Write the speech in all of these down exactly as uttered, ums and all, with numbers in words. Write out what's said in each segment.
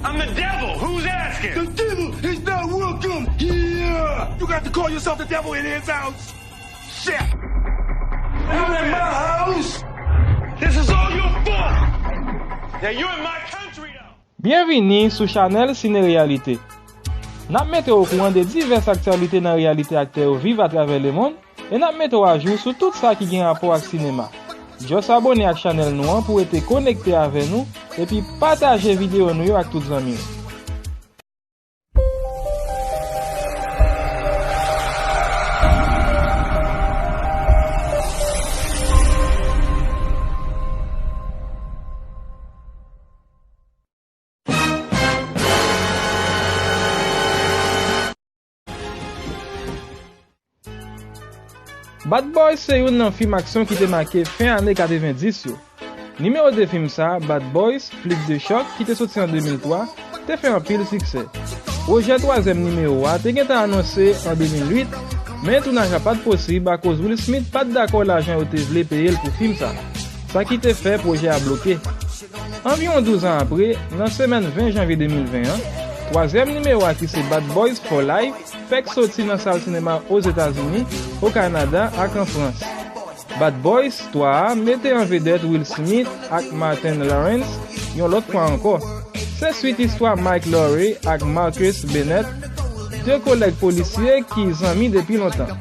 I'm the devil. Who's asking? The devil is not welcome here. You got to call yourself the devil in his house. Shit. You in my house. This is all your fault. Now you're in my country now. Byenvini sou chanèl Sine Reyalite. N ap mete w okouran de divès aktyalite nan reyalite aktè yo viv atravè lemonn, e n ap mete w ajou sou tout sa ki gen rapò ak sinema. Just abòne ak chanèl nou an pou w rete konekte avè nou, epi pataje videyo nou yo ak tout zanmi w. Bad Boys se youn nan fim aksyon ki te make fen ane katrevendis yo. Nimewo de fim sa, Bad Boys, Flic de Choc, ki te soti an de mil twa, te fè anpil siksè. Pwojè twazyèm nimewo a te gentan anonse an de mil uit, men tounaj la pa t posib akoz Will Smith pa t dakò lajan yo te vle peye l pou fim sa, sa ki te fè pwojè a bloke. Anviwon douz an apre, nan semèn ven janvye de mil ven an, twazyèm nimewo a ki se Bad Boys for Life fèk soti nan sal sinema Ozetazini, o Kanada ak an Frans. Bad Boys twa a mete an vedèt Will Smith ak Martin Lawrence yon lòt fwa ankò. Se swit istwa Mike Lowrey ak Marcus Bennett, de kolèg polisye ki zanmi depi lontan.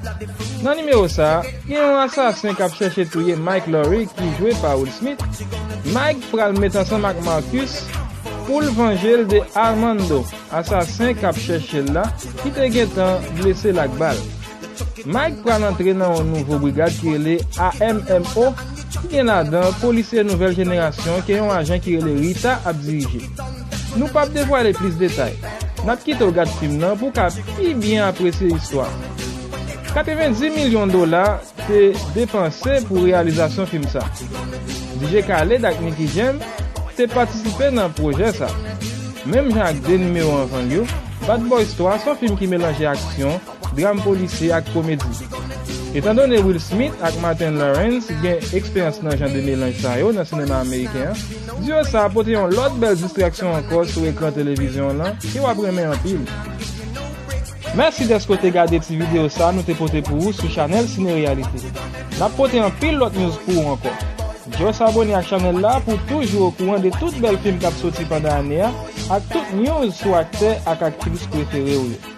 Nan nimewo sa a, gen yon asasen k ap chèche touye Mike Lowrey ki jwe pa Will Smith. Mike pral met ansanm ak Marcus pou l vanje l de Armando, asasen k ap chèche l la, ki te gentan blese l ak bal. Mike pral antre nan yon nouvo brigad ki rele A M M O, ki gen ladan polisye nouvèl jenerasyon ke yon ajan ki rele Rita ap dirije. Nou p ap devwale plis detay. N ap kite w gad fim nan pou w ka pi byen apresye istwa. Katrevendis milyon dola te depanse pou reyalizasyon fim sa. D J Khaled ak Nicky Jam te patisipe nan pwojè sa. Menm jan ak de nimewo anvan l yo, Bad Boys twa se yon fim ki melanje aksyon, dram polisye ak komedi. Etandone Will Smith ak Martin Lawrence gen eksperyans nan jan de melanj sa yo nan sinema ameriken an, diyo sa a pote yon lòt bèl distraksyon ankò sou ekran televizyon an lan ke w ap renmen anpil. Mèsi dèske w te gade ti videyo sa a nou te pote pou ou sou chanèl Sine Reyalite. N ap pote anpil lòt news pou ou ankò. Just abòne ak chanèl la pou w toujou okouran de tout bèl fim k ap soti pandan ane a ak tout news sou aktè ak aktris prefere w yo.